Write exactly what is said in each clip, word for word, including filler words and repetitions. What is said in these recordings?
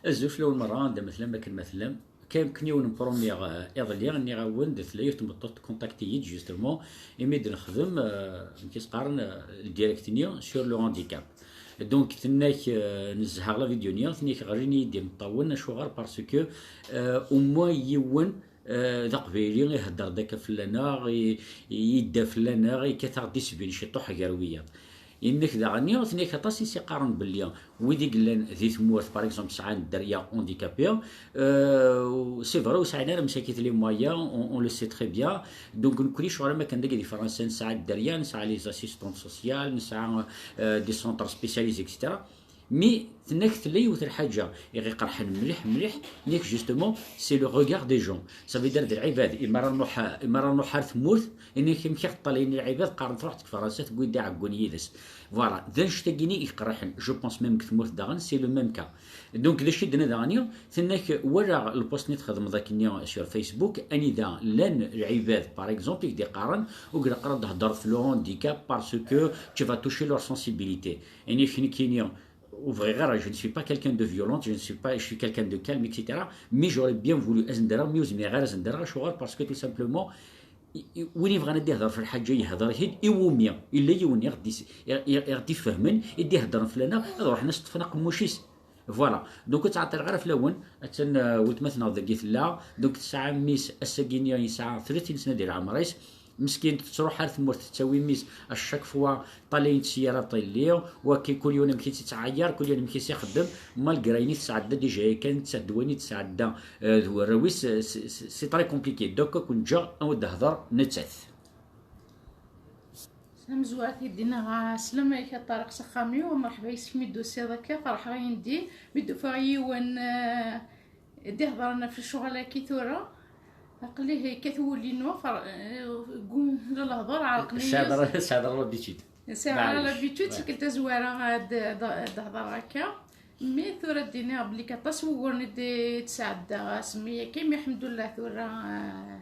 Azul fell-awen merra, anda ma tellam, akken ma tellam. Kan akken yiwen n promi, euh, iḍelli, nniɣ-awen-d tella yiwet n tmeṭṭut tkontakti-yi-d, justement, imi d-nexdem, euh, amek i s-qqaren, euh, le direct-nni sur le handicap. Donc, tenna-k, euh, nezha la vidéo-nni, tenna-k ɣlin-iyi-d imeṭṭawen, acuɣer? Parce que, euh, au moins yiwen, euh, d aqbayli, ihedder-d akka fell-aneɣ, i, i yedda fell-aneɣ, yekkat-aɣ-d isbin ciṭuḥ gar wiyaḍ. Yenna-k daɣen, tenna-k aṭas i s-iqqaren belli wid i yellan di tmurt, par exemple, sɛan dderya handicapé, euh, c'est vrai, ur sɛin ara msakit les moyens, on, on le sait très bien. Donc, nekkni ccɣel am akken dagi di Fransa, nesɛa dderya, nesɛa les assistantes sociales, nesɛa, euh, des centres spécialisés, et cetera. Mais tenna-k tella yiwet lḥaǧa i ɣ-iqerḥen mliḥ, mliḥ, nek justement, c'est le regard des gens. Ça veut dire d lɛibad, imi ara nruḥ, imi ara nruḥ ar tmurt, nek amek i ɣ-ṭṭalayen lɛibad, qqaren truḥ deg Fransa, tewwi-d aɛeggun yid-s. Voilà, d annect-agi-nni i iqerḥen. Je pense même deg tmurt daɣen, c'est le même cas. Donc, d acu i d-tenna daɣen? Tenna-k, walaɣ lpost-nni txedmeḍ akkenni sur Facebook, anida llan lɛibad, par exemple, i k-d-iqqaren, ur ilaq ara d-thedreḍ f le handicap parce que tu vas toucher leur sensibilité. Nek nekkini, ur bɣiɣ ara, je ne suis pas quelqu'un de violent, je ne suis pas, je suis quelqu'un de calme, et cetera. Mais j'aurais bien voulu, ad sen-d-rreɣ, mi ur zmireɣ ara ad sen-d-rreɣ, acuɣer? Parce que tout simplement, i, i, win yebɣan ad d-ihder f lḥaǧa, yehder-it-id i wumi? Yella yiwen i ɣ-d-is-, i, i, i ɣ-d-ifehmen, i d-iheddren fell-aneɣ, ad ruḥen ad s-ṭṭfen aqemmuc-is. Voilà. Donc, ur ttɛeṭṭileɣ ara fell-awen. Attan, euh, weltma-tneɣ dagi tella. Donc, tesɛa mmi-s, ass-agi-nni yesɛa tlatin sna di leɛmer-is. Meskint tettruḥ ar tmurt, tettawi mmi-s, à chaque fois ṭalayen-tt s yir aṭilli, waki kul yiwen amek i tt-ittɛayar, kul yiwen amek i s-ixeddem, malgré ayen i tesɛedda déjà yakan, nettat d wayen i d-tesɛedda, euh, d warraw-is, euh, c'est, c'est, c'est très compliqué. Donc, ad ken-ǧǧeɣ, ad d-tehder nettat. Tamezwart i d-yenna, "Slam-ak a Ṭariq s axxam-iw, mreḥba yes-k mi d-tusiḍ akka, ferḥeɣ indi, mi d-ufiɣ yiwen, eh, d-ihedren ɣef lecɣal-agi tura, aql-i yekkat wul-inu, fer-, eh, gu-, la lehdur ɛerqen-iyi." Tesɛiḍ ara, tesɛiḍ ara l'habitude. Sɛiɣ ara l'habitude, tikkelt tazwara ad d-, d-, d-hedreɣ akka. Mi tura d-iniɣ belli aṭas n wuguren i d-, i d-sɛeddaɣ asmi akka, mi ḥemdullah tura, eh,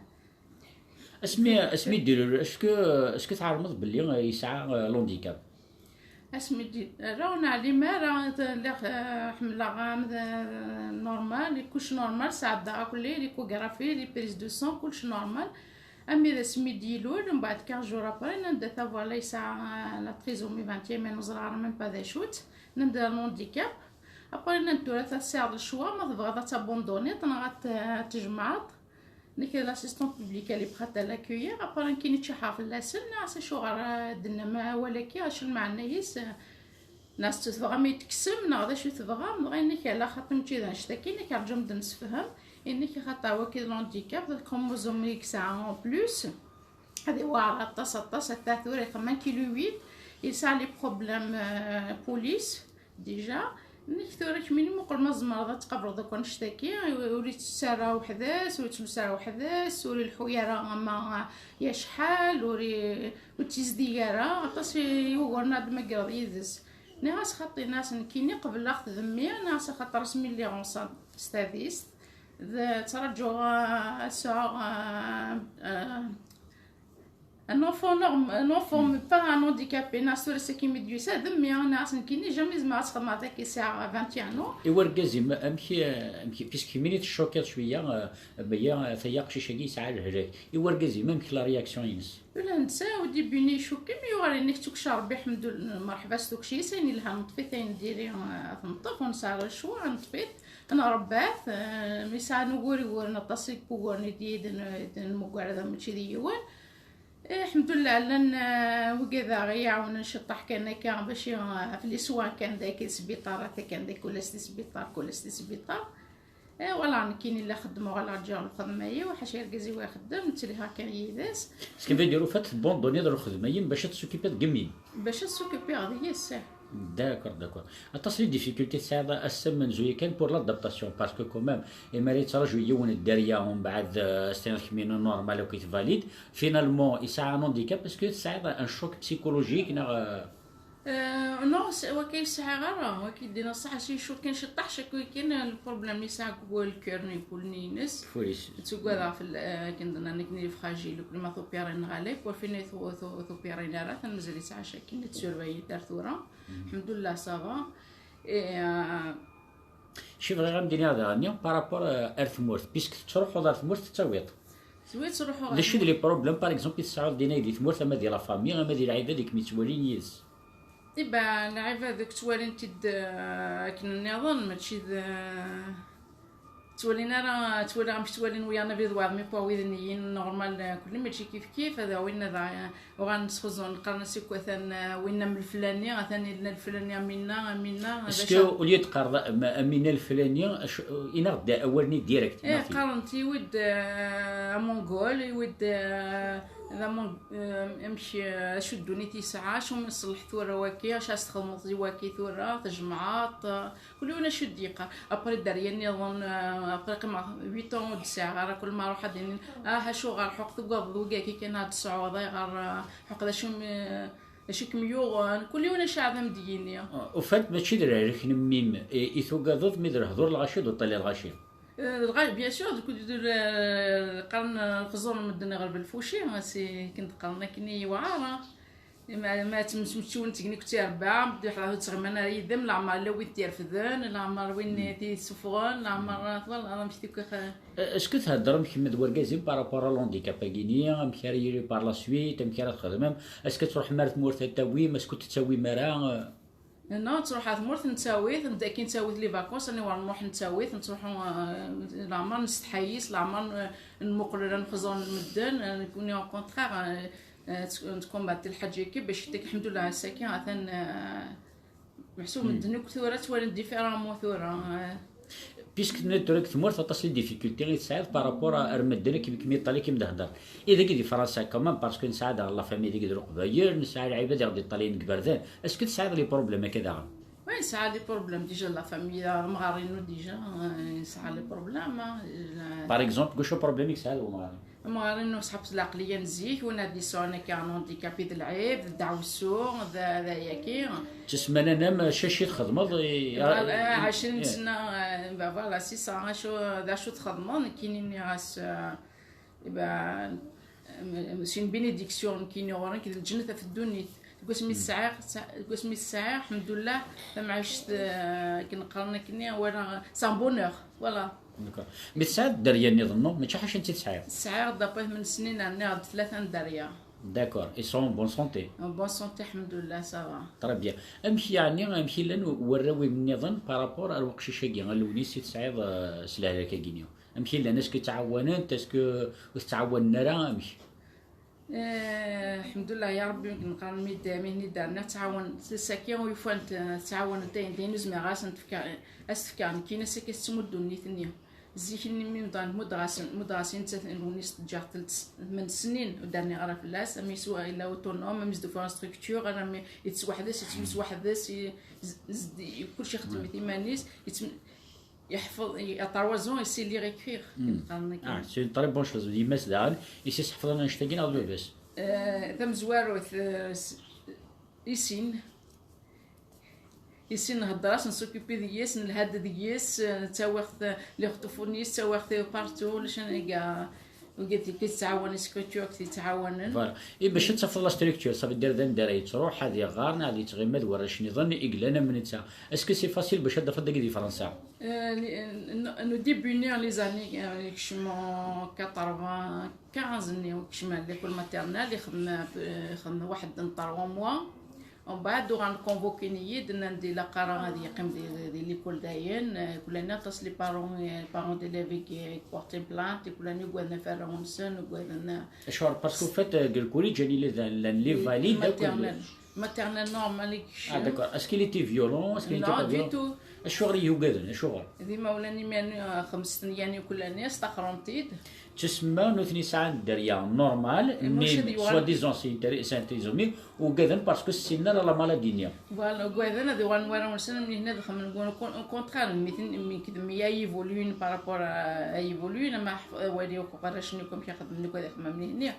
Asmi, asmi d-ilul, est-ce que, est-ce que tɛelmeḍ belli, euh, yesɛa, euh, l'handicap? Asmi d-, ra ur neɛlim ara, lliɣ, eh, ḥemmleɣ am d, eh, normal, kullec normal, sɛeddaɣ akk les, l'échographie, les prises de sang, kullec normal. Armi d asmi d-ilul, mbeɛd quinze jours après, nnan-d ata voilà yesɛa, eh, la trisomie vingt et un, mais ur ẓriɣ ara même pas d acu-tt, nnan-d l'handicap. Après, nnan-d tura tesɛiḍ le choix, ma tebɣiḍ ad tabandoniḍ neɣ ad t-, ad t-tjemɛeḍ. Nekk d l'assistante publique, elle est prête à l'accueillir. Après, nekkini ččaḥeɣ fell-asen, nniɣ-as acuɣer, eh, d-tennam awal-agi, acu lmeɛna-is, eh, nniɣ-as tebɣam ad yi-d-tekksem neɣ d acu tebɣam, dɣa yenna-k ala, xaṭi mačči d annect-agi, yenna-k rǧu ad nemsefham, yenna-k axaṭer wagi d l'handicap, d chromosome i yesɛa en plus, ad iweɛer aṭas, aṭas, ata tura ixemmem un kilo huit, yesɛa les problèmes, eh, police. Déjà, nekk tura kemmini muqel ma tzemreḍ ad tqableḍ akk annect-agi, ur yettett ara weḥd-s, ur yettmess ara weḥd-s, ur ileḥḥu ara ama yacḥal, ur i-, ur tt-izdig ara, aṭas i wuguren ad d-tmegreḍ yid-s. Nniɣ-as xaṭi, nniɣ-as nekkini qebleɣ-t d mmi, nniɣ-as axaṭer asmi lliɣ enceinte s tadist, d, ttraǧuɣ, ah, ad sɛuɣ, ah, ah, Un enfant norm-, un enfant, mais pas un handicapé, nniɣ-as tura s akken mi d-yusa, d mmi, nniɣ-as nekkini, jamais zemreɣ ad xedmeɣ dagi sɛiɣ vingt et un ans. I wergaz-im, amek, amek, puisque kemmini teccukiḍ cwiya, euh, maya, euh, taya aqcic-agi yesɛa lehlak. I wergaz-im, amek la réaction-ines? Ula d netta, au début-nni icukki, mi yuɣal yenna-k tukci Rebbi, ḥemdul-, merḥba s tukci-is, ayen yelhan neṭṭef-it, ayen diri, euh, ad t-neṭṭef, ur nesɛi ara lecɣal, ad neṭṭef-it, ad nṛebba-t, euh, mi sɛan ugur, uguren aṭas n wuguren i d-, i d-, i d-nemmuger, mačči d yiwen. Eh, ḥemdullah, llan, eh, wigad aɣ-iɛawnen ciṭṭaḥ kan akka, bac i, eh, ɣef les soins kan dagi, sbiṭar, ata kan dagi, kul ass di sbiṭar, kul ass di sbiṭar. Eh, voilà, nekkini la xeddmeɣ, la ǧǧiɣ lxedma-iw, ḥaca argaz-iw ixeddem, nettelha kan yid-s. Ce qui veut dire, au fait, tbanduniḍ lxedma-im bac ad tessukipiḍ deg mmi-m. Bac ad ssukipiɣ deg-s, eh. D'accord, d'accord. Aṭas n les difficultés tesɛiḍ ass amenzu yakan pour l'adaptation, parce que quand même, imi ara yettraǧu yiwen dderya, umbeɛd, euh, as-tiniḍ kemmini normal akk i tvalide, finalement, yesɛa un handicap, est-ce que tesɛiḍ un choc psychologique, neɣ, euh? Euh, non, s-, wagi ur sɛiɣ ara, wagi d-iniɣ ṣaḥ, si choc kan ciṭṭaḥ, chaque week-end, le problème yesɛa deg le cœur-nni, pulni-ines. Fur-is. Ttagadeɣ fell-, euh, akken d-nnan, nekni fragile, le ma tupirin ɣalek, ur fin tu-, tu-, tupirin ara, tan mazal yesɛa chaque, netsurveille-it ar tura. Mhm. Ḥemdullah, ça va. Et, euh, Ci bɣiɣ ad m-d-iniɣ daɣen par rapport, euh, ar tmurt, puisque tettruḥuḍ ar tmurt tettawiḍ. Twi ttruḥuɣ. D acu d les problèmes, par exemple, i tesɛiḍ dinna di tmurt, ama di la famille, ama di lɛibad i kem-yettwalin yid-s? Iba, lɛibad akk ttwalin-t-id, eh, akken nniḍen, mačči d, eh, ttwalin ara, ttwaliɣ amek ttwalin wiyaḍ abrid waɛḍem i wawiden-iyi, normal, eh, kulli mačči kif kif, ad awin ad, eh, uɣalen sxuzun, qqaren-as akk atan, eh, winna am leflani, atan ilna leflani, aminna, aminna, d Est-ce que acu? Au lieu de qqareḍ am- aminna leflani, acu- inaɣ-d awal-nni direct, Eh, mafi. Qqaren-t iwid, eh, amongol, iwid, eh, d among-, eh, amek, eh, acu ddunit yesɛa, acu mi nṣelleḥ tura waki, acu as txedmeḍ i waki tura, tjemɛeḍ, eh, kul yiwen acu d-yeqqar. Après dderya nniḍen, eh, après qqimeɣ huit ans ur d-sɛiɣ ara, kul ma ruḥ ad d-inin, ah, acuɣer ḥuq tugadeḍ wigi-agi kan ad d-tesɛuḍ, ayɣer, eh, ḥuq d acu mi, acu kem-yuɣen, kul yiwen acu ad am-d-yini. Au fait, mačči d rrehk n mmi-m i i tugadeḍ, mi d lehdur lɣaci d uṭṭali lɣaci. Eh, dɣa, bien sûr, deg, deg, eh, qqaren, eh, xẓuren medden iɣleb lfuci, si ken d-qqaren akken i yewɛer, ah. Ma, ma ttemsmeččiwen tegnit rebɛa, medden ḥdac ur ttɣiman ara yid-m, leɛmer la win t-irefden, leɛmer win t-yessufɣen, leɛmer, twalaḍ amek tukk. Est-ce que theddrem kemm d wergaz-im par rapport à l'handicap-agi-nni, amek ara yili par la suite, amek ara txedmem, est-ce que ad truḥem ar tmurt ad tawim, est-ce que ur tettawim ara? Non, ttruḥ ar tmurt nettawi-t, nekk akin nettawi-t les vacances, aniwer nruḥ nettawi-t, nettruḥu, eh, leɛmer nestḥa yis, leɛmer n-, nmuqel ara nxẓer n medden, eh, nekkni au contraire, eh, eh, nt-, netkombat lḥaǧa-agi, bac tek-, lḥemdullah, ass-agi atan, eh, meḥsub medden akk tura ttwalin différemment tura, eh. Puisque tenniḍ tura deg tmurt aṭas n les difficultés i tesɛiḍ par rapport ar medden akken kem yeṭṭal akken d-hedder. I dagi di Fransa quand même, parce que nesɛa daɣen la famille dagi d Leqbayel, nesɛa lɛibad i ɣ-d-yeṭṭalayen deg iberdan. Est-ce que tesɛiḍ les problèmes akka daɣen? Oui, nesɛa les problèmes déjà, la famille, amɣar-inu déjà, eh, nesɛa les problèmes, hein, eh. Par exemple, deg wacu problème i tesɛiḍ d umɣar-im? Amɣar-inu ṣṣḥab s lɛeqliya n zik, win ad yesɛun akka un handicap d lɛib, d ddeɛwessu, d, d ayagi. Tis-, ma nnan-am, acu i txedmeḍ, i- Voilà, i- ɛecrin i- sna, eh, ben voilà, c'est ça, acu, d acu txedmeḍ, nekkini nniɣ-as, eh, ben, eh, c'est une bénédiction, nekkini ɣur-i d lǧennet ɣef ddunit. Deg wasmi sɛiɣ, sɛ-, deg wasmi sɛiɣ, ḥemdullah, tamɛict, eh, akken qqaren akkenni, wala, c'est un bonheur, voilà. D'accord. Mais tesɛiḍ dderya nniḍen, non? Mačči ḥaca netta i tesɛiḍ. Sɛiɣ d'après tmen snin, rniɣ-d tlata n dderya. D'accord. Ils sont en bonne santé. En bonne santé, ḥemdullah, ça va. Très bien. Amek yeɛni, amek i llan warraw-im nniḍen par rapport ar uqcic-agi, a Lewnis, i tesɛiḍ, euh, s lehlak-agi-nni? Amek i llan? Est-ce que ttɛawanen-t? Est-ce que ur ttɛawanen ara? Amek? Eh, ḥemdullah, ya Rebbi, neqqar mi d-, mi d-rniɣ ttɛawan, s-, saki ur ufant, eh, ttɛawanent ayen d ayen ur zmireɣ ad sen-fkeɣ, ad s-fkeɣ nekkini, saki tettmuddu nnit-nni. Zik-nni mi mḍan, muddeɣ-asen, muddeɣ-as i nettat, Lewnis, ǧǧiɣ-t telt s-, tmen snin, ur d-rniɣ ara fell-as, am yeswa illa autonome, am yesdufa structure, armi yettwaḥdes, yettmes weḥd-s, i-, z-, z-, kulci ixeddem-it iman-is, yettm-, yeḥfeḍ, i-, à trois ans, il sait lire et écrire. Qqaren akken. Ah, c'est une très bonne chose. Yemma-s daɣen, yesseḥfeḍ annect-agi neɣ d baba-s? Eh, tamezwarut, eh, s-, isin. Isin nhedder-as, nsukipi deg-s, nelha-d deg-s, eh, ttawiɣ-t, eh, les retours fournis, ttawiɣ-t partout, ulac aniga, wigi d-, yettɛawan, les structures d-yettɛawanen. Voilà. I bac ad tafeḍ la structure, ça veut dire d anda ara yettruḥ, ad iɣer, neɣ ad yettɣimi d warrac nniḍen i yellan am netta. Est-ce que c'est facile bac ad tafeḍ dagi di Fransa? Eh, li-, n-, n-, au début, nniɣ les années, eh, yekcem quatre-vingts, quinze-nni, yekcem l'école maternelle, ixdem, eh, ixdem waḥed n trois mois. Umbeɛd uɣalen convoquin-iyi-d, nnan-d ilaq ara ad yeqqim di, di l'école dayen, eh, kulani aṭas les parents, eh, parents d'élèves i portent plainte, kulani ugaden ɣef warraw-nsen, ugaden, eh, Acuɣer? Parce qu'au fait, euh, deg lkulij, ani llan, llan les valides, akked maternelle. Maternelle normale i Ah, yekcem. D'accord. Est-ce qu'il était violent? Est-ce qu'il était Non, pas du violent? Tout. Acuɣer i yugaden? Acuɣer? D imawlan-im, yani, eh, xemset, yani, kulani staxren-t-id. Ttusemma nutni sɛan dderya normal, Maca mais d yuɣal- soi-disant c'est inter-, c'est un trisomique, ugaden parce que ssinen ara la maladie-nni. Voilà, ugaden ad uɣalen warraw-nsen am nihna ad xedmen, au con-, au contraire, mi ten-, mi k-, mi ay évoluent par rapport à, ay évoluent, ama ḥf-, wali akk warrac-nni akk amek i xedmen akk ad xedmen nihni,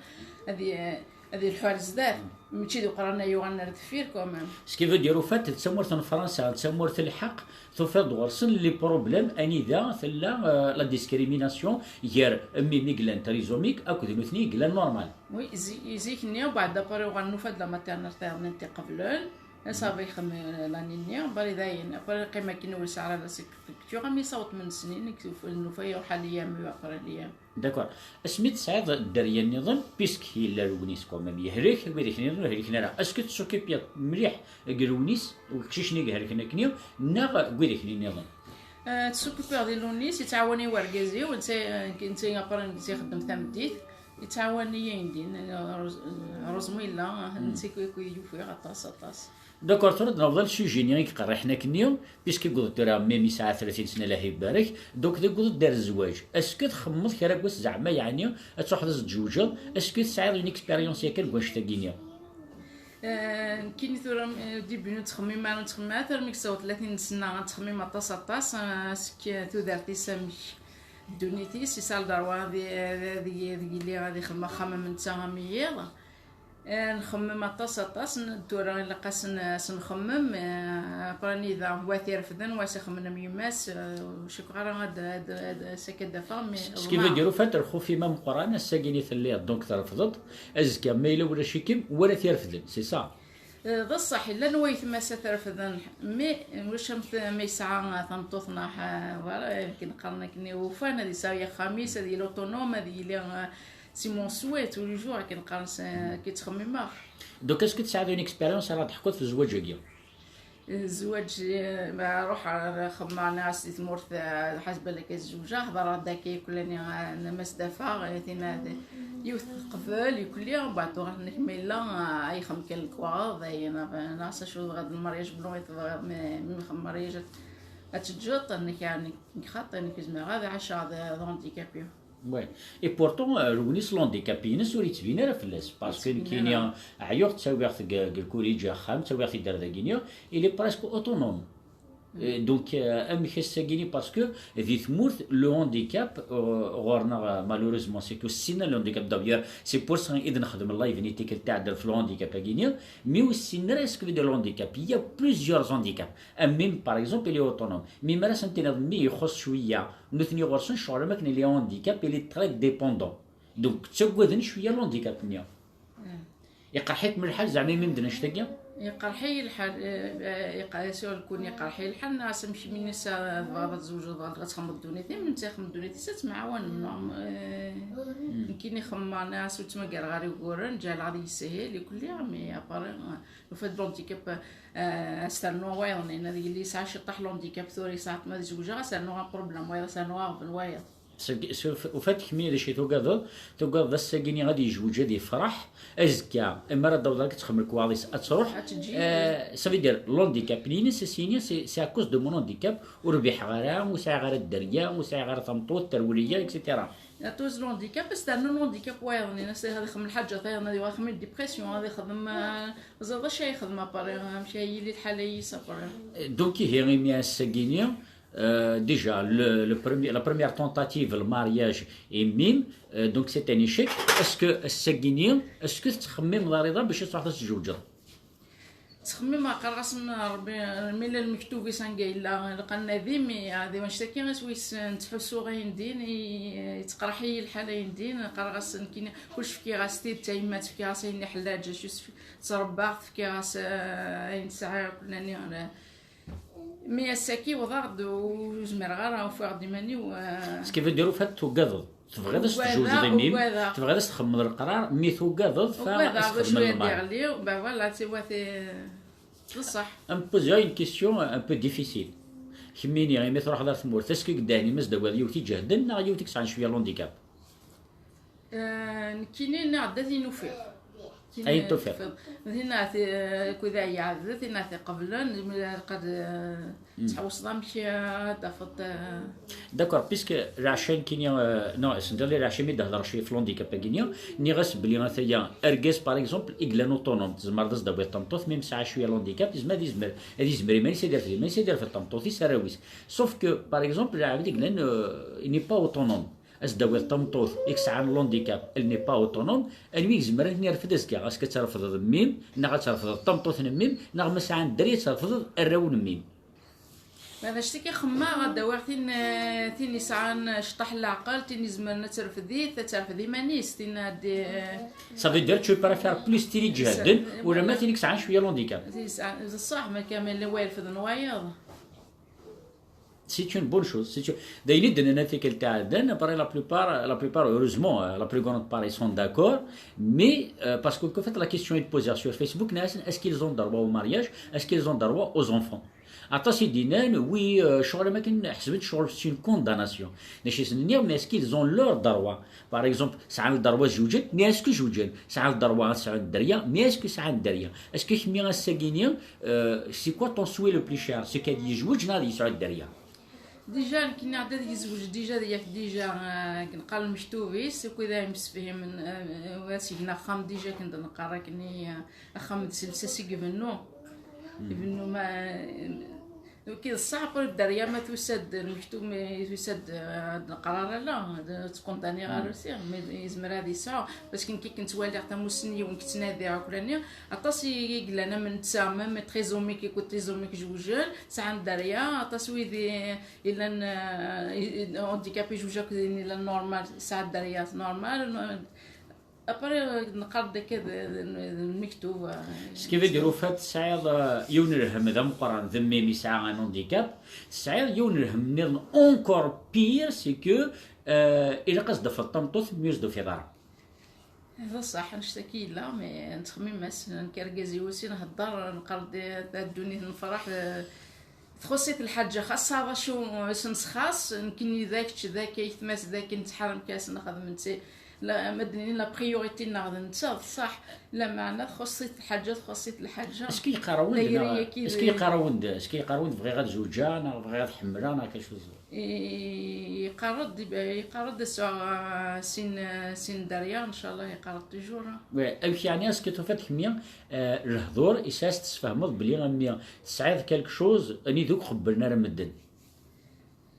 ad i-, ad ilḥu ar zdat, mačči d uqran ay yuɣalen ar deffir quand même. Ce qui veut dire, au fait, d tamurt n Fransa, d tamurt n lḥeqq, tufiḍ-d ɣur-sen les problèmes, anida tella, euh, la discrimination gar mmi-m i yellan trisomique akked nutni i yellan normal. Oui, zi-, zik-nni, ubeɛd après uɣalen nufa-d la maternelle ternin tiqeblen, ça va yexdem, euh, l'année-nni, bari dayen, après yeqqim akken ur yesɛi ara la structure. Yuɣ-am isaweṭ n snin, i nufa yuɣ ḥaliya mi yuɣ aqraliya. D'accord. Asmi tesɛiḍ dderya nniḍen, puisque yella lewnis quand même yehlek, widak nniḍen ur hliken ara. Est-ce que tessukipiḍ mliḥ deg lewnis, deg uqcic-nni i ihelken akkenni, neɣ deg widak nniḍen? Eh, tessukipiɣ di lewnis, yettɛawan i wergaz-iw, netta, netta après netta ixeddem tameddit, yettɛawan-iyi ayendin, eh, heureusement yella, netta i k-, i k-yufiɣ aṭas, aṭas. D'accord, tura ad nɛawed ɣer sujet-nni i iqerriḥen akkenni, puisque yewweḍ-d tura, même yesɛa tlatin sna, Allah ibarek, donc yewweḍ-d ar zzwaǧ. Est-ce que txemmeḍ kra n wass zeɛma, yeɛni, ad truḥeḍ ad tezweǧeḍ? Est-ce que tesɛiḍ une expérience yakan deg wannect-agi-nni? Eh, nekkini tura, eh, début ur ttxemmim ara, ur ttxemmim ara, tura mi yessaweḍ tlatin n sna, ad ttxemmim aṭas, aṭas, eh, seg tudert-is, amek ddunit-is, yesɛa lderwa ad, ad, ad, ad yili, ad ixdem axxam am netta, am yiḍ. Eh, nxemmem aṭas, aṭas, n-, tura ilaq-asen, eh, s-nxemmem, eh, après nida, wa t-irefden, wa s-ixemmen am yemma-s, eh, ur cikkeɣ ara ad, ad, ad, ad, s akka d-afeɣ, mais Ce qui veut dire, au fait, lxuf-im ameqqran, ass-agi-nni telliḍ, donc trefdeḍ, azekka ma yella ulac-ikem, wa ara t-irefden, c'est ça? Eh, d ṣṣeḥ, llan waytma-s ad t-refden, mais ulac am t-, ma yesɛa tameṭṭut neɣ, eh, voilà, akken qqaren akken, ufan ad yesɛu axxam-is, ad yili autonome, ad yili, eh, c'est mon souhait, tous les jours, akken qqaren s-, akken ttxemmimeɣ. Donc, est-ce que tesɛiḍ une expérience ara d-teḥkuḍ f zzwaǧ-agi? Zzwaǧ, eh, ma ruḥ, eh, xemmeɣ nniɣ-as di tmurt, eh, ḥaseb alak ad zewǧeɣ, ḥḍreɣ-d akka ikulani, eh, n Mass Dafa, eh, tina, eh, yiwet teqbel, ikulli, mbeɛd tuɣal nekk ma yella, eh, ay xemkem kan lekwaɣeḍ, ay neɣ, neɣ s acu tebɣiḍ, lmeryaj blanc i tebɣiḍ, mi, mi xemmeɣ mariage ad, ad teǧǧeḍ, nekk, nekk xaṭi, nekk zemreɣ ad ɛaceɣ d, d handicapé. Ouais. Et pourtant, euh, Lewnis, l'handicap-ines ur yettbin ara fell-as, parce que nekkini ɛyiɣ, ttawiɣ-t deg, deg lkurij axxam, ttawiɣ-t-id ar dagini, il est presque autonome. Euh, donc, euh, amek ass-agini, parce que di tmurt, le handicap, euh, ɣur-neɣ, euh, malheureusement, c'est que ur ssinen le handicap. D'ailleurs, c'est pour ça i d-nexdem live-nni tikkelt tɛedda f le handicap-agini, mais ur ssinen ara ce que veut dire le handicap. Il y a plusieurs handicaps. Am mim, par exemple, il est autonome. Mi ara sen-tiniḍ, mi ixuṣ cwiya, nutni ɣur-sen ccɣel am akken il est handicap, il est très dépendant. Donc, ttaggaden cwiya l'handicap-nni. Iqerḥ-ikem lḥal zeɛma imi m-d-nnan annect-agi? Iqerḥ-iyi lḥal, eh, eh, iqerḥ-, sur le coup-nni iqerḥ-iyi lḥal, neɣ ass amek mi nessa tebɣiḍ ad tzewǧeḍ, tebɣiḍ ad txemmeḍ ddunit-im, netta ixemmem ddunit-is, ad ttemɛawanen, neɣ, eh, nekkini xemmeɣ, neɣ ass ur ttmagareɣ ara uguren, ǧeɛleɣ ad yeshil, ikulli, mais après, eh, nufa-d l'handicap, eh, ad s-ternu wayeḍ-nni, ad yili yesɛa ciṭṭaḥ l'handicap tura, yesɛa ma ad zewǧeɣ, ad s-rnuɣ un problème wayeḍ, ad s-rnuɣ aɣbel wayeḍ. Seg, s-, uf-, ufat kemmi d acu i tugadeḍ? Tugadeḍ ass-agini ad yejweǧ, ad yefreḥ, azekka, mi ara d-taweḍ ad txemmel lekwaɣeḍ-is, ad truḥ. Ad teǧǧi. Euh, ça veut dire, l'handicap-nni-ines, c'est, c'est à cause de mon handicap, ur rbiḥeɣ ara, ur sɛiɣ ara dderya, ur sɛiɣ ara tameṭṭut, terwel-iyi, et cetera. À cause l'handicap, ad s-ternu l'handicap wayeḍ-nni, ad ixemmem lḥaǧa tayeḍ, ad yuɣal ixemmem dépression, ad ixdem, euh, ẓer d acu ay ixdem après, amek ay yili lḥal-is après. Donc, ihi, imi ass-agini, Euh, déjà, le, le premier, la première tentative, le mariage, et mim, euh, donc c'est un échec. Est-ce que ass-agini, est-ce que tettxemmimeḍ ar iḍ-a bac ad truḥeḍ ad tezweǧeḍ? Ttxemmimeɣ, qqareɣ-asen Rebbi, mi llan lmektub-is anga yella, ilaq ad nadi, mais, ah, di wanect-agi, asmi s-, nettḥussu ayen din, i-, yettqerḥ-iyi lḥal ayen din, qqareɣ-as nekkini, kullec fkiɣ-as tidet, a yemma, fkiɣ-as ayen iḥlaǧ, acu s-, ttrebbaɣ, fkiɣ-as, ah, ayen sɛiɣ, kulani, ah, Mi ass-agi wwḍeɣ-d ur zmireɣ ara, ufiɣ-d iman-iw, eh. Ce qui veut dire, au fait, tugadeḍ. Tebɣiḍ ad s-tjewdeḍ i mim, ugadeɣ, tebɣiḍ ad s-txemmeḍ leqrar, mi tugadeḍ, fa ugadeɣ ad s-txedmeḍ lmal. Ugadeɣ d acu ad d-yeɣli, ben voilà, tu vois, c'est, d ṣṣeḥ. Ad m-poser une question un peu difficile. Kemmini, imi truḥeḍ ar tmurt, est-ce que deg ddehn-im ad s-d-tawiḍ yiwet iǧehden neɣ yiwet i yesɛan cwiya l'handicap? Eh, nekkini nniɣ-d ad tin ufiɣ. Ayen tufiḍ. Tin, eh, kud ay iɛedden, tin ad t-iqeblen, mi ara qad, eh, tḥewṣeḍ amek, eh, ad tafeḍ, eh. D'accord, puisque leɛca nekkini, eh, non, sendali leɛca mi d-hedreɣ cwiya f l'handicap-agi-nni, nniɣ-as belli ataya argaz, par exemple, i yellan autonome, tzemreḍ ad s-d-tawiḍ tameṭṭut, mi yesɛa cwiya l'handicap, yezmer ad yezmer, ad yezmer iman-is ad yerfed iman-is, ad yerfed tameṭṭut-is, arraw-is. Sauf que, par exemple, lɛebd i yellan, euh, il n'est pas autonome. Ad s-d-tawiḍ tameṭṭut i yesɛan l'handicap, elle n'est pas autonome, anwi i izemren ad ten-yerfed azekka? Est-ce que ad terfdeḍ mim, neɣ ad terfdeḍ tameṭṭut n mim, neɣ ma sɛan dderya ad terfdeḍ arraw n mim? Ma d acu-agi xemmeɣ, ad d-awiɣ tin, eh, tin yesɛan cṭaḥ n leɛqel, tin izemren ad terfed-it, ad terfed iman-is, tin ad, eh, ça veut dire tu préfères plus tin iǧehden, ça, ulamma tin i yesɛan cwiya l'handicap. Tin yesɛan, d ṣṣeḥ, ma kan, ma yella wa irefden wayeḍ. C'est une bonne chose. C'est une... D'ailleurs, il y a des tickets, après la plupart, la plupart, heureusement, euh, la plus grande part, ils sont d'accord. Mais euh, parce que, en fait, la question est posée sur Facebook, est-ce qu'ils ont droit au mariage? Est-ce qu'ils ont droit aux enfants? Aṭas i d-yennan, oui, euh, ccɣel am akken ḥesben ccɣel c'est une condamnation. Mačči s-nniɣ, mais est-ce qu'ils ont leur droit? Par exemple, sɛan le droit ad zewǧen, mais est-ce que zewǧen? Sɛan le droit ad sɛun dderya, mais est-ce que sɛan dderya? Est-ce que kemmi ass-agi-ni, euh, c'est quoi ton souhait le plus cher? C'est qu'ad yezweǧ neɣ ad yesɛu dderya? Déjà, nekk nniɣ-d ad yezweǧ déjà, d yak déjà, euh, akken qqaren lmektub-is, akked ay msefhimen, euh, ad s-gen axxam déjà, akken d-neqqar akken i, euh, axxam d sselsa seg ibennu. Ibennu ma, donc d ṣṣeḥ, après dderya ma tusa-d lmektub, ma tusa-d, euh, ad neqrar ala, ad tkunḍani ɣer usi, mais yezmer ad yesɛu, parce que nekk akken ttwaliɣ tamussni yiwen yettnadi akk lani, aṭas i, i yellan am netta, même trisomique, akked trisomique zewǧen, sɛan dderya, aṭas wid i, yellan, euh, i, i, handicapé zewǧ akked win yellan normal, sɛan dderya normal, no-, après, euh, neqqar-d akka d, d, d lmektub, euh, Ce qui veut dire, au fait, tesɛiḍ, euh, yiwen n lhemm d ameqqran d mmi-m yesɛa un handicap, tesɛiḍ yiwen n lhemm nniḍen encore pire, c'est que, euh, ilaq ad s-d-tafeḍ tameṭṭut mi ur s-d-tufiḍ ara. D ṣṣeḥ, annect-agi yella, mais nettxemmim-as, nekk argaz-iw s-, nhedder, neqqar-d, d ddunit nefreḥ, eh, txuṣṣ-it lḥaǧa, xas acu s-nesxaṣ, nekkni d kečč, d aytma-s, d akken nettḥarem kan ad s-nexdem, netta, la, ma d-nini la priorité-nneɣ d netta, d ṣṣeḥ, lameɛna txuṣṣ-it lḥaǧa, txuṣṣ-it lḥaǧa. Est-ce que yeqqar-awen-d, neɣ, est-ce que yeqqar-awen-d, est-ce que yeqqar-awen-d bɣiɣ ad zewǧeɣ, neɣ bɣiɣ ad ḥemmleɣ, neɣ quelque chose? Yeqqar-d, yeqqar-d ad sɛuɣ, ah, sin, sin dderya, ncallah, yeqqar-d toujours. Ouais, amek yeɛni, est-ce que tufiḍ kemmi, euh, lehdur, yesɛa s-tesfehmeḍ belli a mmi tesɛiḍ quelque chose, anida ur k-qebblen ara medden?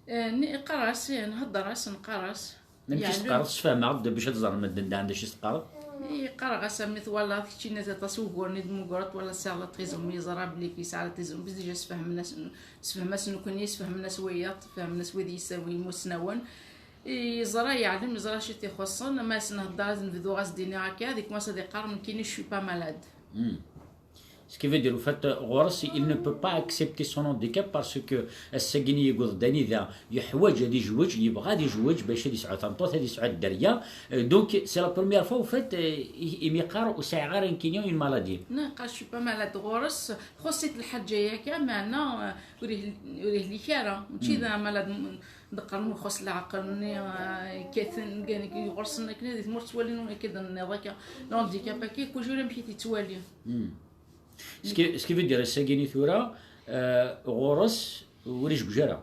Eh, ni-, yeqqar-as, eh, nhedder-as, neqqar-as. Amek i s-teqqareḍ? Sfehmeɣ-d bac ad ẓren medden daɣen d acu i s-teqqareḍ. Yeqqar-as, a mmi twalaḍ, keččini aṭas uguren i d-tmugreḍ, twalaḍ tesɛiḍ la trisomie, yeẓra belli yesɛa la trisomie, déjà sfehmen-as, sefhem-as nekkni, sfehmen-as wiyaḍ, sfehmen-as wid yis-, imusnawen. Yeẓra, yeɛlem, yeẓra acu i t-ixuṣṣen, ma as-nhedder, ad nebdu, as-d-iniɣ akka, ad ikmas ad iqqar, nekkini, je suis pas malade. Ce qui veut dire, au fait, ɣur-s, il ne peut pas accepter son handicap parce que ass-agi-nni yewweḍ-d anida yeḥwaǧ ad yezweǧ, yebɣa ad yezweǧ bac ad yesɛu tameṭṭut, ad yesɛu dderya. Euh, donc, c'est la première fois, au fait, euh, i, imi yeqqar ur sɛiɣ ara nekkini une maladie. Non, yeqqar, je suis pas malade, ɣur-s txuṣṣ-it lḥaǧa yakka, meɛna, euh, ur yehli-, ur yehlik ara. Mačči d amalad, m-, d qqaren ixuṣṣ leɛqel-nni, euh, kkaten, ɣur-sen akken di tmurt ttwalin akka d nniḍ akka. Le handicap akka, kul jur amek i t-yettwali. Ce qui, ce qui veut dire, ass-agi-nni tura, euh, ɣur-s ur izewweǧ ara.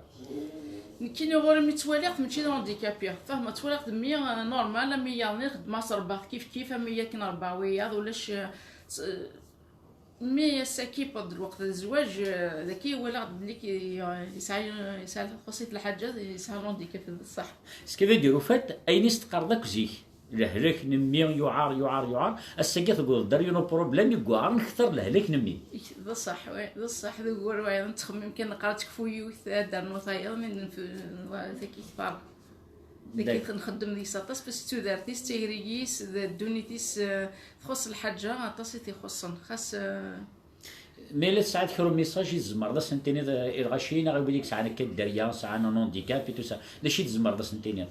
Nekkini ɣur-i mi ttwaliɣ-t mačči d handicapé. Fehmeɣ, ttwaliɣ-t d mmi, euh, normal, am wiyaḍ-nni, xeddmeɣ s rebbaɣ kif kif, am wiyaḍ akken rebbaɣ wiyaḍ, ulac, euh, s-, mi ass-agi yewweḍ lweqt n zzwaǧ, euh, dagi walaɣ-d belli ki-, yesɛa, yesɛa txuṣṣ-it lḥaǧa, yesɛa l'handicap d ṣṣeḥ. Ce qui veut dire, au fait, ayen i s-teqqareḍ akk zik, lehlak n mmi yuɛer, yuɛer, yuɛer, ass-agi tewweḍ-d ar yiwen uproblem i yuɛren kter lehlak n mmi. D ṣṣeḥ, oui, d ṣṣeḥ, d ugur wayeḍ nettxemmim kan, neqqar tekfu yiwet, ad d-ternu tayeḍ, mi nf-, tagi kter. Dagi nxeddem deg-s aṭas, parce que d tudert-is, d tayri-is, d ddunit-is, eh, txuṣṣ lḥaǧa, aṭas i t-ixuṣṣen. Xas, eh, Mais la tesɛiḍ kra n message i tzemreḍ ad sen-tiniḍ, eh, i lɣaci neɣ i wid i yesɛan akka dderya, sɛan un handicap et tout ça, d acu i tzemreḍ ad sen-tiniḍ?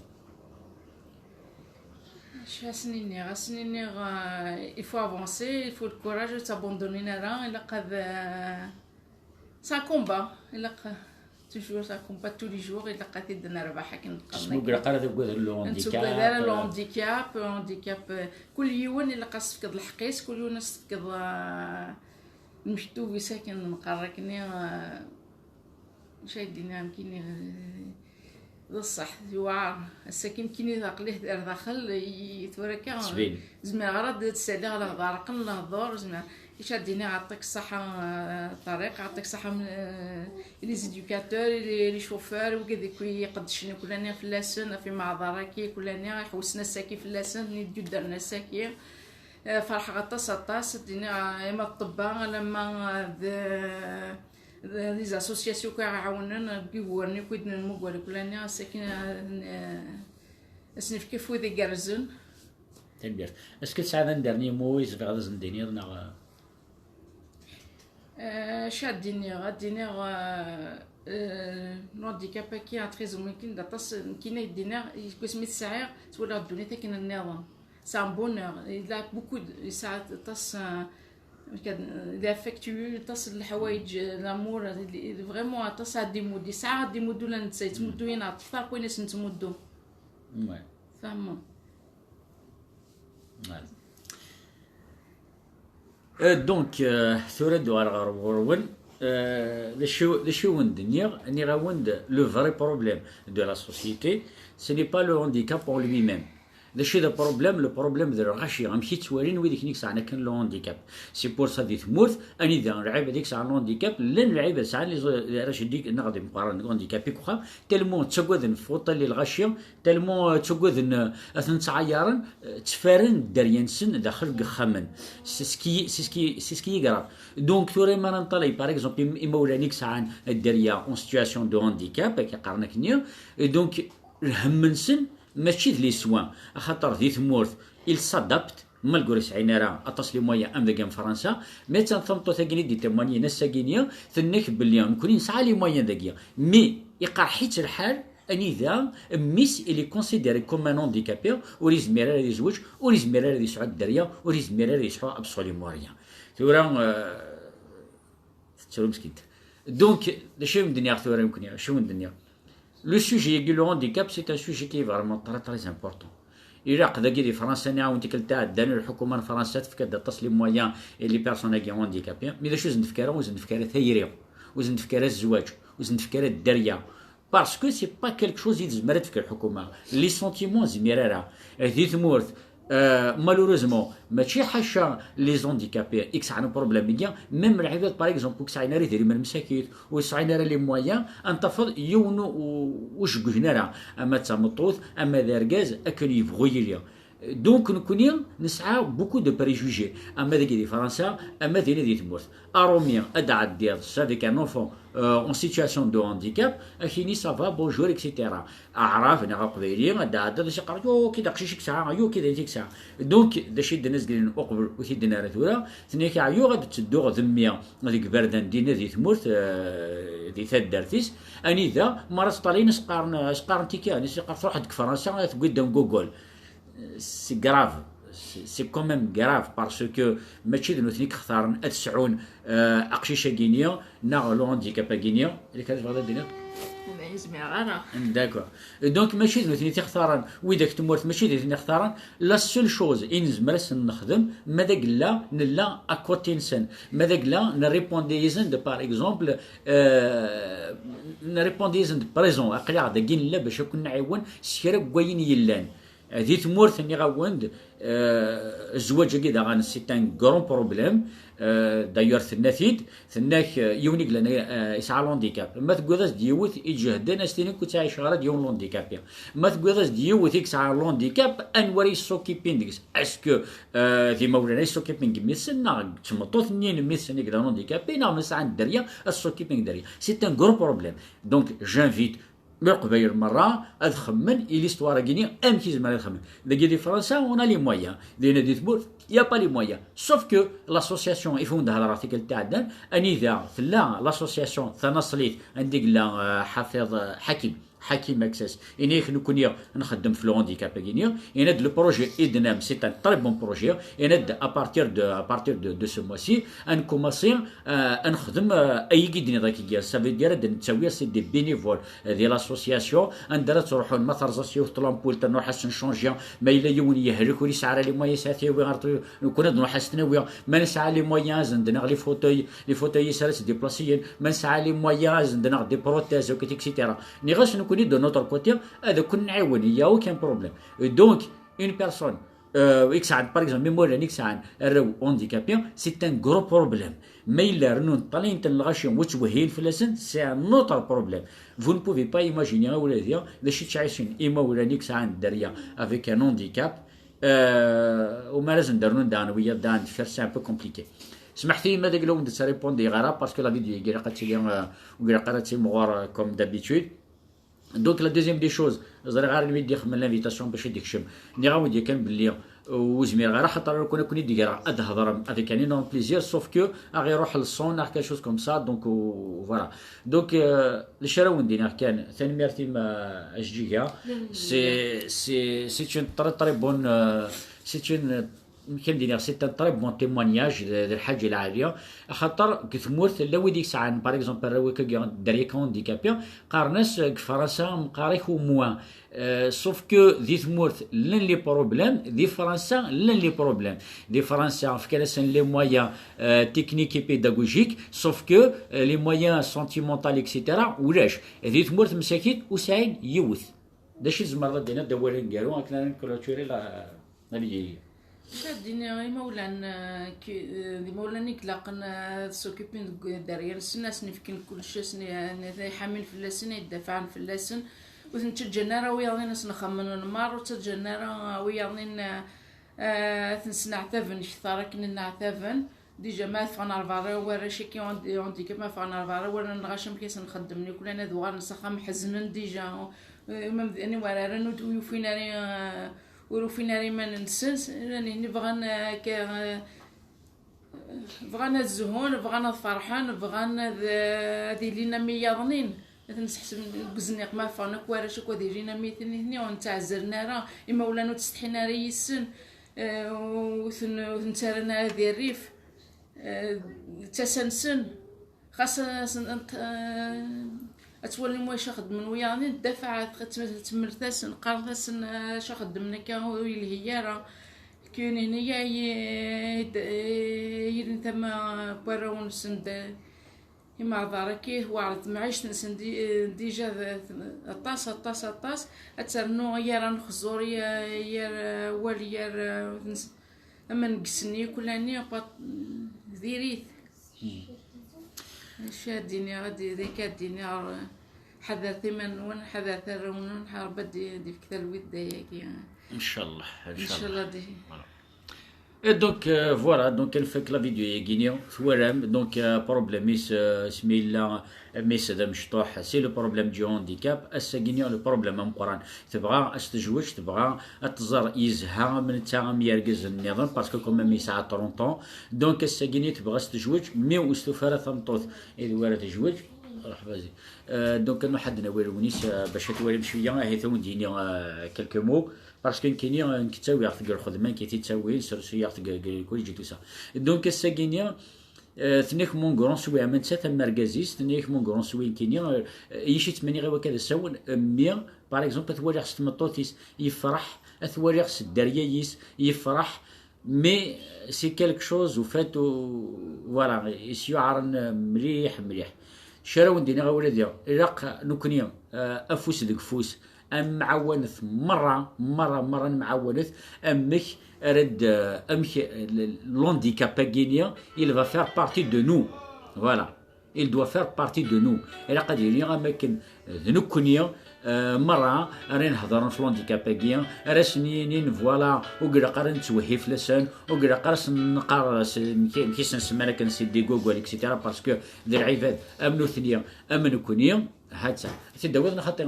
Acu ad sen-iniɣ? Ad sen-iniɣ, eh, il faut avancer, il faut le courage, ur ttbanduni ara, ilaq ad, eh, c'est un combat, ilaq, toujours c'est un combat tous les jours, ilaq ad t-id-nerbeḥ akken qqaren. Tesmugreḍ ara deg wad le handicap. Ur nettugad ara le handicap, le handicap, eh, kul yiwen ilaq ad s-tefkeḍ lḥeqq-is, kul yiwen ad s-tefkeḍ, eh, lmektub-is akken neqqar akkenni, eh, acu ay d-nniɣ nekkini, eh, d ṣṣeḥ, yewɛer. Ass-agi nekkini aql-i ar daxel, i, tura akka, zmireɣ ara ad d-saliɣ lehḍur, qqen lehḍur, zmireɣ. Ica ad d-iniɣ, yeɛṭik ṣṣeḥḥa, eh, Ṭariq, yeɛṭik ṣṣeḥḥa, eh, les éducateurs, les, les chauffeurs, wigad akk i iqeddcen akk lani fell-asen, ɣef imeɛḍar-agi akk lani, iḥewsen ass-agi fell-asen, i d-yuddren ass-agi. Eh, ferḥeɣ aṭas, aṭas, ad d-iniɣ, eh, ima d ṭṭebba, alamma, eh, d, d, les associations akk i aɣ-iɛawnen, eh, deg wuguren akk i d-nemmuger akk lani, ass-agi, eh, eh, ad s-nefk afud igerrzen. Tanemmirt. Est-ce que tesɛiḍ un dernier mot i tebɣiḍ ad sen-d-tiniḍ, neɣ? Acu ad d-iniɣ? Ad d-iniɣ, euh, euh, l'handicap-agi, très humiliant, d aṭas. Nekkini ad d-iniɣ, deg wasmi i t-sɛiɣ, ttwaliɣ ddunit akken nniḍen. C'est un bonheur. Il a beaucoup de, yesɛa aṭas, euh, il est affectueux, aṭas n leḥwayeǧ, euh, l'amour, il, il, vraiment aṭas ad d-imudd. Yesɛa ad d-imudd ula netta, yettmuddu-yi-n aṭṭef akk ayen as-nettmuddu. Ouais. Tfehmeḍ? Euh, donc, euh, tura ad d-uɣaleɣ ɣer ɣur-wen. Euh, d acu d acu i wen-d-nniɣ? Nniɣ-awen-d, le vrai problème de la société, ce n'est pas le handicap en lui-même. D acu d problème? Le problème d lɣaci, amek i ttwalin wid i yesɛan akken le handicap. C'est pour ça, di tmurt, anida lɛibad i yesɛan le handicap, llan lɛibad sɛan les, les arrac-agi neɣ d imeqqranen, handicap i uxxam, tellement ttagaden fwṭel i lɣaci, tellement, euh, ttagaden, euh, ad ten-ttɛayaren, euh, ttfaren dderya-nsen daxel n yexxamen. C'est ce qui, c'est ce qui, c'est ce qui est grave. Donc, tura ma neṭṭalay, par exemple, im-, imawlan i yesɛan dderya en situation de handicap, akka qqaren akkenni, et donc, lhemm-nsen mačči d les soins, axaṭer di tmurt, ils s'adaptent, malgré sɛin ara aṭas les moyens am dagi am Fransa, mais attan tameṭṭut-agi i d-itemmanyen ass-agi-nni, tenna-k belli nekkni nesɛa les moyens dagi, mais iqerḥ-itt lḥal anida mmi-s il est considéré comme un handicapé, ur yezmir ara ad yezweǧ, ur yezmir ara ad yesɛu dderya, ur yezmir ara ad yesɛu absolument rien. Tura, euh, tettru meskint. Donc, d acu i wen-d-nniɣ tura nekkni, acu i wen-d-nniɣ? Le sujet-agi, le handicap, c'est un sujet qui est vraiment très, très important. Ilaq dagi di Fransa, nɛawen tikkelt iɛeddan, lḥukuma n Fransa tefka-d aṭas les moyens i les personnes-agi handicapées, mais d acu ur sen-tefka ara? Ur sen-tefka ara tayri, ur sen-tefka ara zzwaǧ, ur sen-tefka ara dderya. Parce que c'est pas quelque chose i tezmer ad tefk lḥukuma. Les sentiments ur nezmir ara. Di tmurt, euh, malheureusement, mačči ḥaca les handicapés i yesɛan problème-agi, même lɛibad, par exemple, ur yesɛin ara idrimen msakit, ur yesɛin ara les moyens, ad tafeḍ yiwen ur, ur, ur ceggen ara, ama d tameṭṭut, ama d argaz, akken yebɣu yili. Donc, nekkni nesɛa beaucoup de préjugés, ama dagi di Fransa, ama dinna di tmurt. Aṛumi ad d-tɛeddiḍ avec un enfant, euh, en situation de handicap, ad k-yini ça va, bonjour, et cetera. Aɛrab neɣ aqbayli ad d-tɛeddiḍ, ad s-yeqqar, yo, kid aqcic i yesɛa, yo, kid ayt i yesɛa. Donc, d acu i d-nezglen uqbel ur t-id-nara tura, tenna-k ɛyuɣ ad d-tedduɣ d mmi deg iberdan dinna di tmurt, euh, di taddart-is, anida mi ara tt-ṭṭalayen, as-qqaren, as-qqaren tikiran, as-yeqqar truḥ-d deg Fransa, tewwi-d un gogol. C'est grave. C'est c'est quand même grave parce que mačči d nutni i yextaren ad sɛun, euh, aqcic-agi-nni neɣ le handicap-agi-nni. Ilaq ad tebɣiḍ ad d-tiniḍ? Ma yezmir ara. D'accord. Donc mačči d nutni i t-ixtaren, widak n tmurt mačči d nutni i t-ixtaren. La seule chose i nezmer ad sen-nexdem, ma d agella nella à côté-nsen, ma d agella nrépondez-en-d, par exemple, euh, nrépondez-en-d présent, aql-aɣ dagi nella bac ad ken-nɛiwen s kra n wayen yellan. Di tmurt, nniɣ-awen-d, euh, zzwaǧ-agi daɣen, c'est un grand problème. Euh, d'ailleurs, tenna-t-id, tenna-k, euh, yiwen i yellan, euh, yesɛa l'handicap. Ma tewwiḍ-as-d yiwet iǧehden, ad s-tiniḍ ur ttɛiceɣ ara d yiwen l'handicapé. Ma tewwiḍ-as-d yiwet i yesɛa l'handicap, anwa ara yessokipin deg-s? Est-ce que, euh, d imawlan ara yessokipin deg mmi-tsen, neɣ d tmeṭṭut-nni n mmi-tsen i yellan handicapé, neɣ ma sɛan dderya, ad ssokipin deg dderya? C'est un gros problème. Donc, j'invite Leqbayel merra ad xemmen i l'histoire-agi-nni, amek i zemren ad xemmen. Dagi di Fransa, on a les moyens. Dinna di tmurt, y a pas les moyens. Sauf que l'association, i fund hedreɣ tikkelt iɛeddan, anida tella l'association tanaṣlit, anda i yella, euh, Ḥafiḍ, euh, Ḥakim, Ḥakim Aksas. Ini-ak nekkni nxeddem f le handicap-agi-nni. Yenna-d le projet i d-tennam, c'est un très bon projet. Yenna-d à partir de, à partir de, de ce mois-ci, ad nkumaṣi, euh, ad nexdem, euh, ayagi d-nniḍ akk-agi. Ça veut dire ad nettawi, c'est des bénévoles, euh, di l'association, anda ara ttruḥun, ma terẓa-s yiwet tlampult, nruḥ ad s-nchanji, ma yella yiwen yehlek ur yesɛi ara les moyens, ad t-yawi ɣer tru-, nekkni ad nruḥ ad s-t-nawi, ma nesɛa les moyens, ad sen-d-naɣ les fauteuils, les fauteuils-is ara s-déplaciyen, ma nesɛa les moyens, ad sen-d-naɣ des prothèses, ok, et cetera. Nniɣ-as nekkni de notre côté, ad ken-nɛiwen, il y a aucun problème. Et donc, une personne, euh, i yesɛan, par exemple, imawlan i yesɛan arraw handicapés, c'est un gros problème. Ma yella rennun ṭṭalayen-ten lɣaci, ur ttwehhin fell-asen, c'est un autre problème. Vous ne pouvez pas imaginer, a wladi, d acu i ttɛicen imawlan i yesɛan dderya avec un handicap, euh, u mi ara sen-d-rnun daɣen wiyaḍ daɣen deffir, c'est un peu compliqué. Smaḥet-iyi ma d agla ur d-ttrépondez ara, parce que la vidéo-agi ilaq ad tili, euh, ur ilaq ara ad timɣur, euh, comme d'habitude. Donc, la deuxième des choses, ẓriɣ ara anwa i d-ixemmen l'invitation bac ad d-ikcem. Nniɣ-awen-d yakan belli, Ur zmireɣ ara, xaṭer ara ken-, ad ken-id-greɣ ad hedrem avec un énorme plaisir, sauf que ad ɣ-iruḥ le son neɣ quelque chose comme ça, donc, euh, voilà. Donc, euh, d acu ara wen-d-iniɣ kan, tanemmirt-im, euh, a Jeǧǧiga. C'est, c'est, c'est une très, très bonne, euh, c'est une, amek ara d-iniɣ, c'est un très bon témoignage de, de lḥaǧa lɛali. Axaṭer deg tmurt, llan wid i yesɛan, par exemple, arraw-agi, dderya-agi handicapé, qqaren-as deg Fransa, meqqar-ak au moins. Euh, sauf que di tmurt llan les problèmes, di Fransa llan les problèmes. Di Fransa, fkan-asen les moyens, euh, techniques et pédagogiques, sauf que, euh, les moyens sentimentaux, et cetera, ulac. Di tmurt msakit, ur sɛin yiwet. D acu i tzemreḍ ad d-tiniḍ d awal aneggaru akken ara nclôturer la, la vidéo? Ad d-iniɣ imawlan, eh, ki-, eh, d imawlan i ilaqen, eh, ad s'occupin deg dderya-nsen, ad sen-fken kullec, ad sen-, ad ḥamin fell-asen, ad ddafɛen fell-asen. Ur ten-ttaǧǧan ara wiyaḍ-in ad sen-xemmen lemmer, ur ttaǧǧan ara wiyaḍ-in, eh, ad ten-sneɛtaben kter akken nneɛtaben. Déjà ma ffɣen ar berra warrac-agi handi-, handicap, ma ffɣen ar berra, wala lɣaci amek i sen-xeddmen, i kulan ad uɣalen s axxam ḥeznen déjà. Eh, même d-, anwa ara rren ur d-, ur ufin ara, eh, ur ufin ara iman-nsen, s-, nitni bɣan, eh, akka, eh, bɣan ad zhun, bɣan ad ferḥen, bɣan ad, ad ilin am wiyaḍnin. Ad ten-sḥesben deg uzniq, ma ffɣen akk warrac akk ad ilin am nitni, ur ttɛezzren ara, imawlan ur ttsetḥin ara yis-sen, eh, ur ten-, ur ten-ttarran ara di rrif, eh, d tasa-nsen. Xas ad sen-, ad, eh, ad twalim wacu xeddmen wiyaḍ-nni, ddafaɛet, ad tm-, temmelt-asen, qqaret-asen, eh, acu xeddmen akka ur yelhi ara. Kunini ya yi-, d-, eh, yilin tama n warraw-nsen d-, imeɛḍar-agi, weɛret temɛict-nsen di-, eh, déjà d-, aṭas, aṭas, aṭas. Ad ternu yar anexẓur, ya-, yar, eh, awal, yar, eh, tens-, ama deg-sen yikulani, diri-t. Acu ad d-iniɣ, ad d-, d akka ad d-iniɣ, ḥadret iman-nwen, ḥadret arraw-nwen, Ṛebbi ad d-, ad d-ifk talwit d ayagi. Inchallah, inchallah. Inchallah di- Voilà. Et donc, euh, voilà, donc ad nfak la vidéo-yagi-ni, twalam, donc, euh, problème-is, euh, asmi yella mmi-s d amecṭuḥ, c'est le problème du handicap, ass-agi-ni le problème ameqqran. Tebɣa ad s-tejweǧ, tebɣa ad tẓer yezha am netta am yergazen nniḍen, parce que quand même yesɛa trente ans. Donc ass-agi-ni tebɣa ad s-tejweǧ, mais ur s-tufi ara tameṭṭut i d wara tejweǧ. Ruḥ, vas-y. Euh, donc ad nruḥ ad d-nawi arraw-is, euh, bac ad twalim cwiya, ahat ad wen-d-yini, euh, quelques mots, parce que nekkini, euh, nekk ttawiɣ-t deg lxedma, nekk i t-ittawin, ssersuyeɣ-t deg, deg collège et tout ça. Donc ass-agi-ni, euh, tenna-k mon grand swi, am nettat am argaz-is, tenna-k mon grand swi nekkini, euh, yici ttmenniɣ i wakka d asawen, euh, mmi, par exemple, ad t-waliɣ s tmeṭṭut-is, yefreḥ, ad t-waliɣ s dderya-is, yefreḥ, mais c'est quelque chose, au fait, u-, voilà, i s-yuɛren mliḥ, mliḥ. Acu ara wen-d-iniɣ a wladi, ilaq nekkni, euh, afus deg ufus, ad nemɛawanet merra, merra, merra nemɛawanet, amek ara d-, amek l-, l'handicap-agi-ni, il va faire partie de nous. Voilà. Il doit faire partie de nous. Ilaq ad yili am akken d nekkni, euh, merra ara inehḍren f l'handicap-agi, ara sen-yinin, voilà, ur ilaq ara nettwehhi fell-asen, ur ilaq ara sen-neqqar s-, mki-, mki sen-semman akken c'est des gogol, et cetera, parce que d lɛibad am nutni, am nekkni, ha-tt-a. Ad t-id-tawiḍ neɣ xaṭi?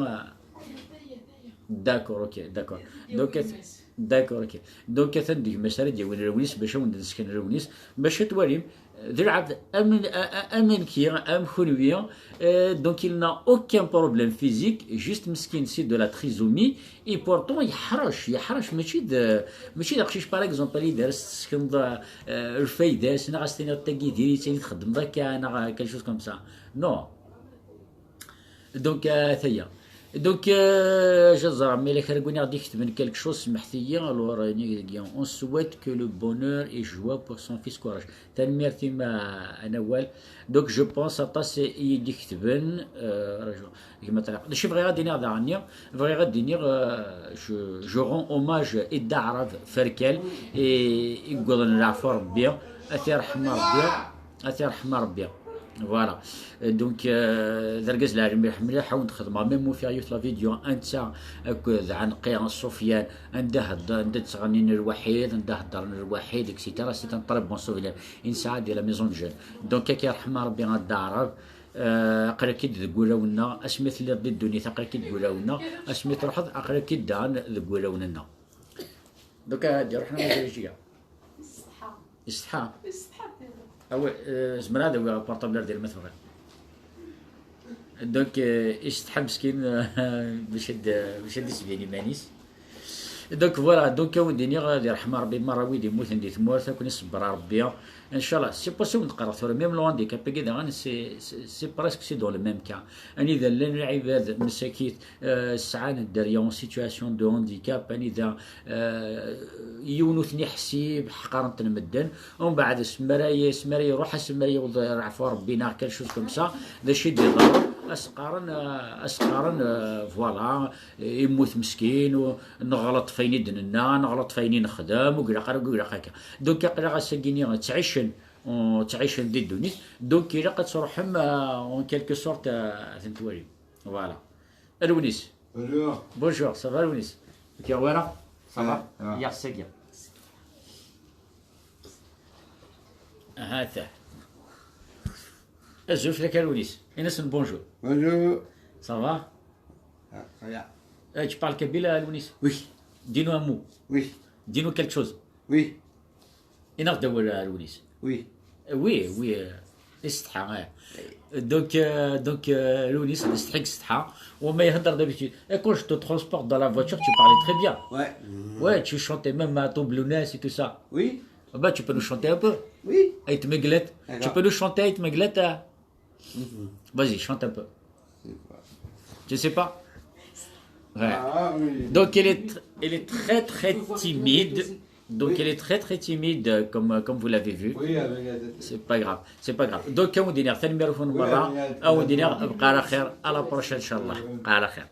D'accord, ok, d'accord. Donc, d'accord, ok. Donc, atan d gma-s ara d-yawin arraw-is, bac ad wen-d-nesken arraw-is, bac ad twalim, d lɛebd am, a-, a-, am nekki, am kunwi, euh, donc il n'a aucun problème physique, juste meskin, c'est de la trisomie, et pourtant yeḥrec, yeḥrec, mačči d, mačči d aqcic, par exemple, ad yedder s-teskenḍ, euh, lfayda-s, neɣ ad s-tiniḍ tagi diri-tt, ad txeddmeḍ akka, neɣ quelque chose comme ça. Non. Donc, euh, ata-ya. Donc, euh, je ẓer, mais la kra n win i ɣ-d-iketben quelque chose, smeḥt-iyi, alors, euh, on souhaite que le bonheur et joie pour son fils, courage. Tanemmirt-im, euh, a Nawal. Donc, je pense, aṭas i yi-d-iketben, euh, raju, gma Ṭlaq. D acu bɣiɣ ad d-iniɣ daɣen-nni? Bɣiɣ ad d-iniɣ, euh, je, je rends hommage i Dda Ɛrab Ferkal, i, i yewwḍen leɛfu Rebbi, ad t-irḥem Rebbi. Ad t-irḥem Rebbi. Voilà. Euh, donc, euh, d argaz lɛali mliḥ mliḥ, ad wen-d-xedmeɣ, même ufiɣ yiwet la vidéo, anta akked Ɛenqi Sufyan, anda hedd-, anda ttɣennin lwaḥid, anda heddren lwaḥid, et cetera. C'est un très bon souvenir. Une sa'a de la maison de jeunes. Donc, ad k-irḥem Rebbi a Dda Ɛrab, euh, aql-ak-id deg wulawen-nneɣ, asmi telliḍ di ddunit, aql-ak-id deg wulawen-nneɣ, asmi truḥeḍ, aql-ak-id daɣen deg wulawen-nneɣ. Donc, ad d-iruḥ neɣ mazal-it iga? Isetḥa. Isetḥa? Isetḥa, tira. Awi, euh, zemreɣ ad awiɣ portable ar dir ma tebɣiḍ. Donc, euh, isetḥa meskin, euh, bac ad, bac ad d-isbin iman-is. Donc voilà, donc ad wen-d-iniɣ ad irḥem Rebbi merra wid yemmuten di tmurt, ad ken-iṣebber Rebbi. Inchallah, c'est possible, neqqar tura, même le handicap-agi daɣen, c'est, c'est, c'est presque, c'est dans le même cas. Anida llan lɛibad, msakit, euh, sɛan dderya en situation de handicap, anida, euh, yiwen ur ten-iḥsib, ḥqaren-ten medden. Umbeɛd, asmi ara y-, asmi ara iruḥ, asmi ara yaweḍ, yeɛfu Rebbi neɣ quelque chose comme ça, d acu i d-iḍerrun? As-qqaren, euh, as-qqaren, euh, voilà, yemmut meskin, u-, neɣleḍ f ayen i d-nenna, neɣleḍ f ayen i nexdem, ur ilaq ara, ur ilaq akka. Donc, aql-aɣ ass-agi-nni ttɛicen, ttɛicen di ddunit. Donc, ilaq ad truḥem, euh, en quelque sorte, euh, ad ten-twalim. Voilà. A Lewnis. Bonjour. Bonjour, ça va, Lewnis? Kiɣ wara? Ça va? Ouais, ouais. Yaɣ sagi. Hata. Azul fell-ak a Lewnis. Ini-asen bonjour. Bonjour. Ça va? Ah, ça va. Eh, tu parles kabyle, a Lewnis? Oui. Dis-nous un mot. Oui. Dis-nous quelque chose. Oui. Ini-aɣ-d awal a Lewnis. Oui. Oui, oui, euh, isetḥa, eh. Donc, euh, donc, euh, Lewnis, isetḥa, isetḥa. Wa ma ihedder d'habitude. Et quand je te transporte dans la voiture, tu parlais très bien. Ouais. Ouais, tu chantais même à ton Blounes et tout ça. Oui. Bah, tu peux nous chanter un peu. Oui. Ayt Meglet. Tu peux nous chanter Ayt Meglet, hein? Mhm. Vas-y, chante un peu. C'est quoi? Je sais pas. Ouais. Ah, oui. Donc, il est tr-, il est très, très timide. Donc, il est très, très timide, euh, comme, euh, comme vous l'avez vu. Oui, avec la tête. C'est pas grave. C'est pas grave. Donc, ad wen-d-iniɣ tanemmirt n merra. Oui, avec la tête. Ad wen-d-iniɣ bqa ɛla xir. À la prochaine, inchallah. Bqa ɛla xir.